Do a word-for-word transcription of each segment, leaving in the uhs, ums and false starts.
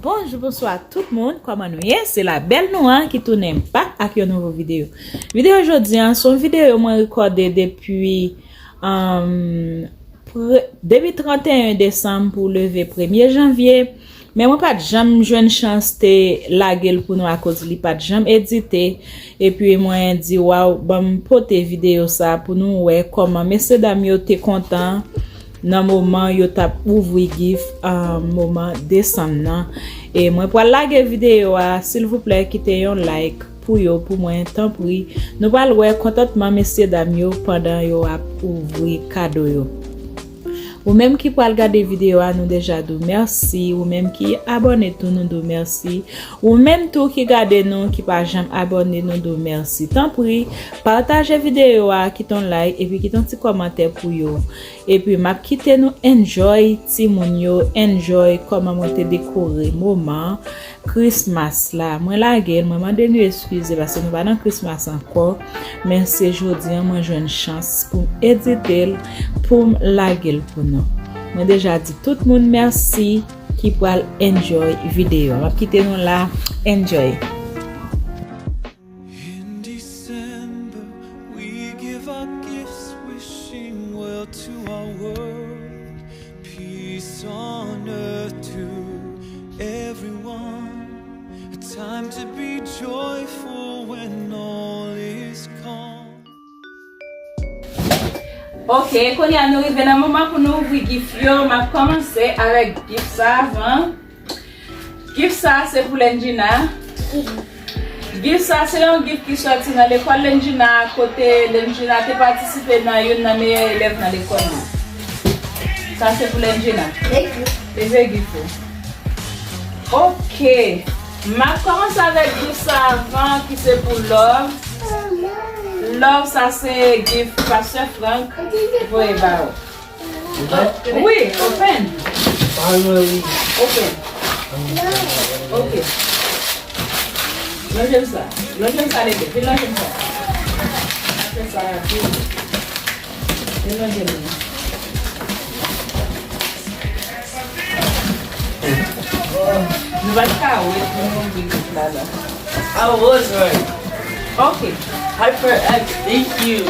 Bonjou, bonswa tout moun, kòman nou ye? Se la bèl nou an ki tounen back ak yon nouvo videyo. Videyo jodi an, se yon videyo mwen rekòde depi, um, pre- depi trannteyen desanm pou leve premye janvye. Men mwen pa t janm jwenn chans te lage l pou nou akoz li pa t janm edite. Epi mwen di, waw, ban m pote videyo sa pou nou wè kòman mesye dam yo te kontan nan moman yo t ap ouvri gif, ah, moman desanm nan. E mwen pral lage videyo a, silvouplè, kite yon like pou yo, pou mwen, tanpri. Nou pral wè kontantman mesye dam yo pandan yo ap ouvri kado yo. Ou menm ki pral gade videyo a, nou deja di w mèsi. Ou menm ki abòne tou, nou di w mèsi. Ou menm tou ki gade nou, ki pa janm abòne, nou di w mèsi. Tanpri, pataje videyo a, kite yon like, epi kite yon ti kòmantè pou yo. Epi m ap kite nou enjoy timoun yo, enjoy kòman mwen te dekore moman Christmas la. Mwen lage l, mwen mande nou eskize paske nou pa nan Christmas ankò, men se jodi an mwen jwenn chans pou m edite l, pou m lage l pou nou. Mwen deja di tout moun mèsi ki pral enjoy videyo. M ap kite nou la, enjoy. In December, we give our gifts, wishing well to our world. Peace on earth to everyone. A time to be joyful when all is calm. Ok, kounye a nou rive nan moman pou nou ouvri gif yo. M ap kòmanse avèk gif sa avan. Gif sa se pou Lendjina. Gif sa se yon gif ki sòti nan lekòl Lendjina, kote Lendjina te patisipe nan youn nan meyè elèv nan lekòl li. Sa se pou Lendjina. Thank you. Leve gif ou. Ok. M ap kòmanse avèk gif sa avan ki se pou Love. Love, sa se gif Pastè Frank voye ba ou. Wi, open. Open. Ok. Lonje m sa. Lonje m sa, leve. Vin lonje m sa. Fè sa rapid. Vin lonje m nan. Nou pa t ka wè pou nou ouvri gif la la. I was right. Ok. HyperX, thank you.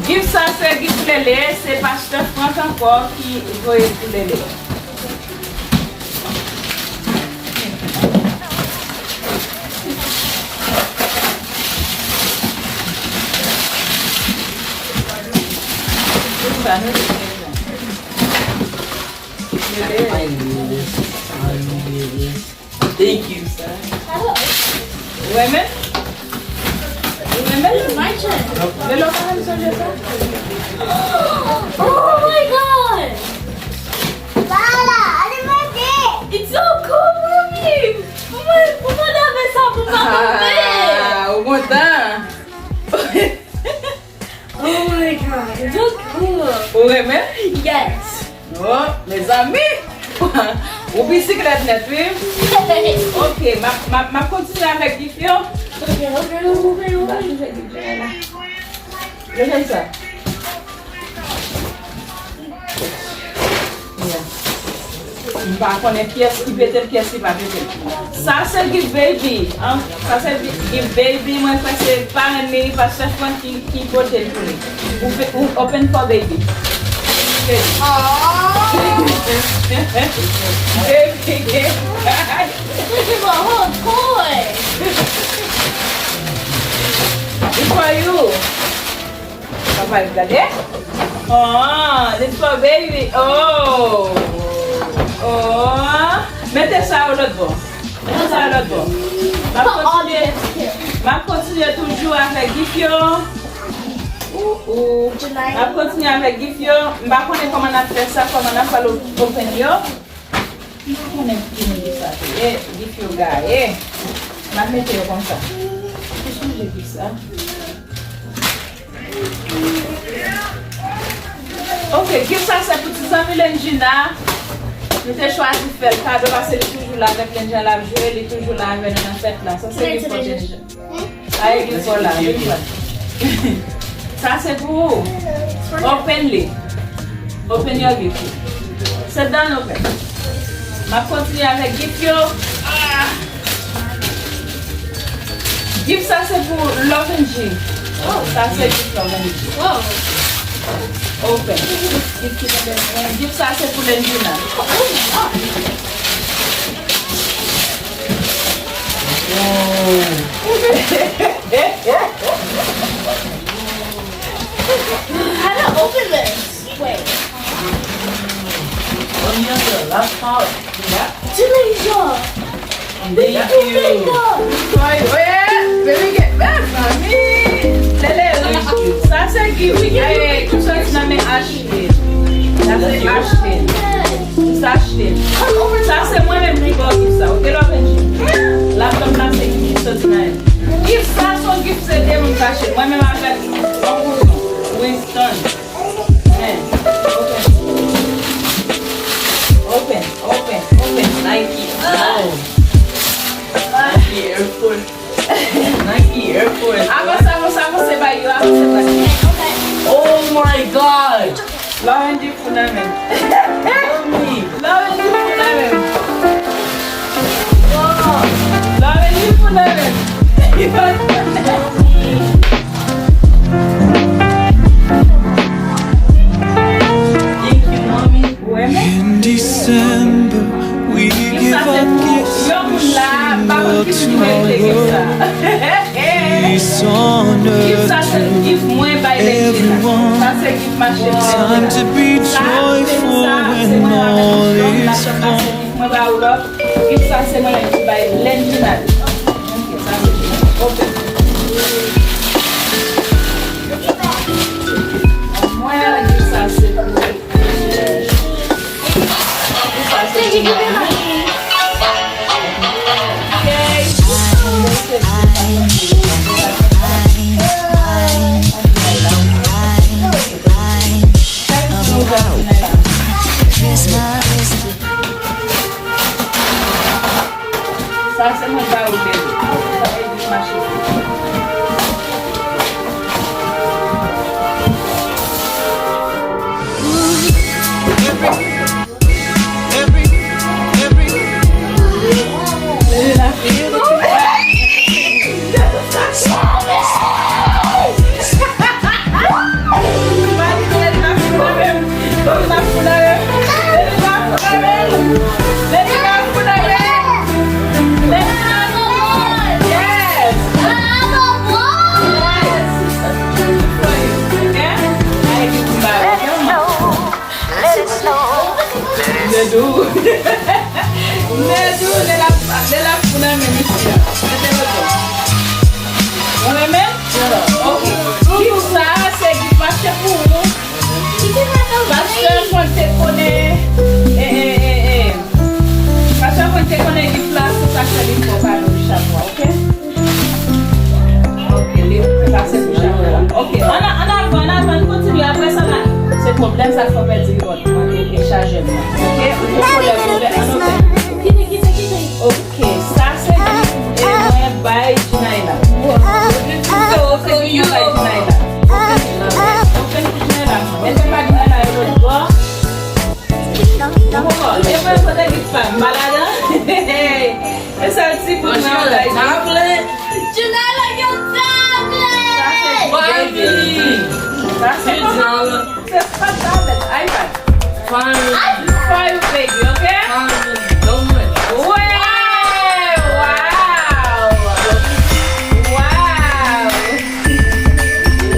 Gif sa se gif Lele, se Pastè Frank ankò ki voye l pou Lele. Gif sa nou te gen. Lele. I need this. I need this. Thank you. Ou renmen? Ou renmen? This is my turn. Lele, ou pa janm sonje sa? Oh my God! Lala, ale mande! It's so cool, mommy! Mwen, mwen lave sa pou pa tonbe! Ah, ou kontan? Oh my God, it's so cool! Ou renmen? Yes! Oh, mezanmi! Ou bisiklèt nèt, wi. Ok, m ap, m ap, m ap kontinye avèk gif yo. Ok, ok, ok, ok. Yo fè sa. Yeah. M pa konnen kiyès ki pete l, kiyès ki pa pete l. Sa se gif baby, an. Sa se bi- gif baby, mwen kwè se paran li, Pastè Frank ki, ki pote l pou li. Ou, pe- ou open for baby. Baby. Baby, get back. This is a whole toy. It's for you. Papa, gade. Oh, this for baby. Oh. Oh. Mete sa yo lòt bò. Mete sa yo lòt bò. M ap kontinye. M ap kontinye toujou avèk gif yo. Ou, ou. M ap kontinye avèk gif yo. M pa konnen kòman n ap fè sa, kòman n ap fè l open yo. M pa konnen ki moun gif sa te ye, gif yo gaye. M ap mete yo konsa. Ou sonje gif sa? Ok, gif sa se pou ti zanmi Lendjina. Nou te chwazi fè l kado paske li toujou la avèk Lendjina, l ap jwe, li toujou la avè nou nan fèt la. Sa se gif pou Lendjina. Ay, gif pou la, gif pou la. Sa se pou ou. Open li. Open your gift. Sit down, open. M Ap kontinye avèk gift yo. Ah! Gift sa se pou Love and G. Oh, sa se gift Love and G. Oh. Open. Gift ki te gen, gift sa se pou Lendina. Oh. How to open this? Wait. Onion, the last part. Yeah. Thank you. Sorry, oh yeah, baby, get back from me. Lele, sa se gift ki soti nan men Ashley. Sa se Ashley. Sa Ashley. Sa se mwen menm ki ba w gift sa, ok, Love and G? Laptop la se gift ki soti nan men. Gift sa se yon gift se de moun k achte. Mwen menm avèk yon kouzen, Winston. Men, open. Open, open, open. Nike. Oh. Nike Air Force. Nike Air Force. Avanse, avanse, avanse, bay yo, avanse, bay yo. Oh my God! Love and G fou nan men. Love and G fou nan men. Love and G fou nan men. Thank you, mommy. Ou renmen? In December, we give our gifts to one another. Gift sa se gift mwen bay Lendina. Sa se gift m achte pou Lendina. Sa se sa, se mwen avèk John la fè pase gift mwen ba ou love. Gift sa se mwen menm ki bay Lendina. Ok, sa se gift mwen. Open. Mwen, gift sa se pou Sa se mwen ba ou, bebe. Sa e di mache. Let it snow. Let it snow. Let it snow. Let it snow. Let it snow. Let it snow. Lè l ap, lè l ap fou nan men misye. Mete l bò. Ou renmen? Ok. Gift sa, se gift mache pou ou. Pastè Fon te konnen. E, e, e, e. Pastè Fon te konnen gift la, se sa k fè li fè w kado chak mwa, ok? Ok, li pase pou chak mwa. Ok, ann, ann avan, ann avan, ann kontinye. Apre sa, la, se pwoblèm sa k fè w pèdi reward mwen e, e chajè m nan. Ok? Ou gen pwoblèm, pwoblèm, ann open. Ok, sa se gift mwen bay Jinayla. Open pou Jinayla. Open pou Jinayla. Mete pa Jinayla yon lòt bò. Bon, e mwen kote gift pa m, pa ladan. E sèl ti bout nan yon bay gift. Jinayla gen tablet! Sa se baby. Sa se kòman? Se pa tablet, iPad. Fire. For you, baby, ok? Fire. Don't worry. Wey! Wow! Wow!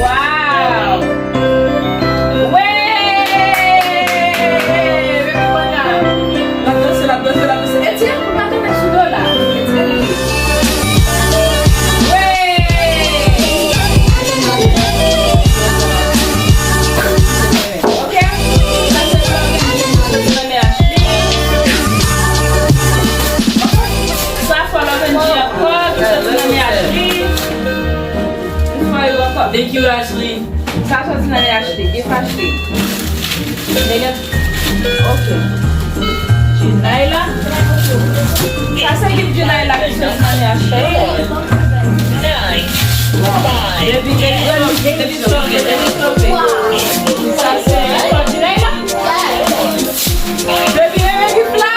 Wow! Wey! Bebe konnya. L ap danse, l ap danse, l ap danse. Etire pou l pa tonbe sou do la. Etire li. Wey! Ok. Sa se fò Love and G soti nan men Ashley. Sa fò Love and G ankò ki soti nan men Ashley. Li fò yo ankò. Thank you, Ashley. Sa soti nan men Ashley. Gift Ashley. Nèg, ok. Jinayla. Sa se gift Jinayla ki soti nan men Ashley. Baby, baby, baby, baby, baby. Sa se gift Jinayla. Baby, baby, gift la.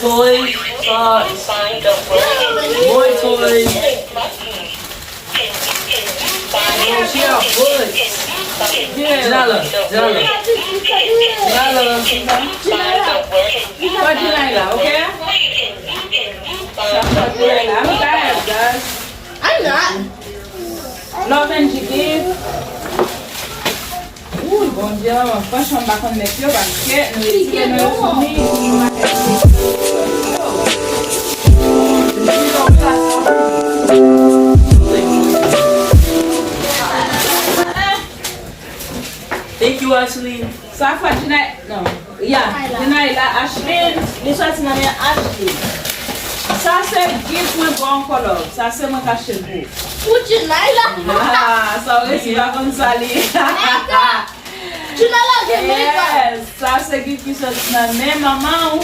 Toy, uh, boy toy. Yo, she a bullet. Di la la, di la la. Di la la. Fò di la la, okay? Sa fò di la la. I'm tired, guys. I'm not. Love and G give. Ui, Bondye, franchman, m pa konn nèg yo, paske nou retire nou yo sou mi, nou make. Thank you, Ashley. Sa fò Jinay, non. Ya, Jinay la, Ashley, li soti nan men Ashley. Sa se gift mwen ba w ankò, love. Sa se mwen k achte l pou ou. Pou Jinay la? Ah, sa w resi pa konn sa li ye. Jinay la, gen mega. Yes, sa se gift ki soti nan men manman w.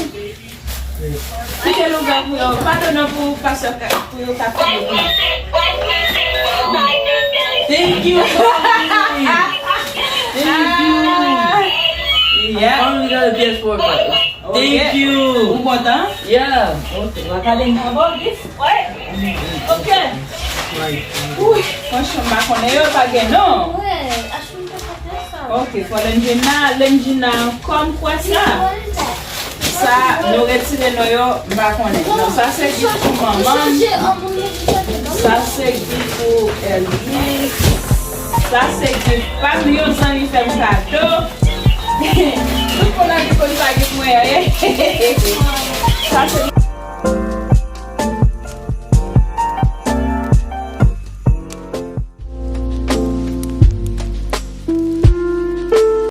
Kite l ouvè pou yo. Padone pou pastè ka, pou yo ka fè yo. Thank you, Tony. Thank you. Yeah. I finally got a P S four, guys. Thank you. Ou kontan? Yeah. Ok, w a gade m. Bon, gift. Wi. Ok. Ui, franchman, m pa konnen yo pa gen non. Wi, achte yon pakèt sa. Ok, fò Lendjina, Lendjina, kòm kwè sa. Sa, nou retire non yo, m pa konnen. Non, sa se gift pou manman m. Sa se gift pou Elvis. Sa se gift pa m, yon zanmi fè m kado. Tout moun nan ki konn sa gift mwen ye. Sa se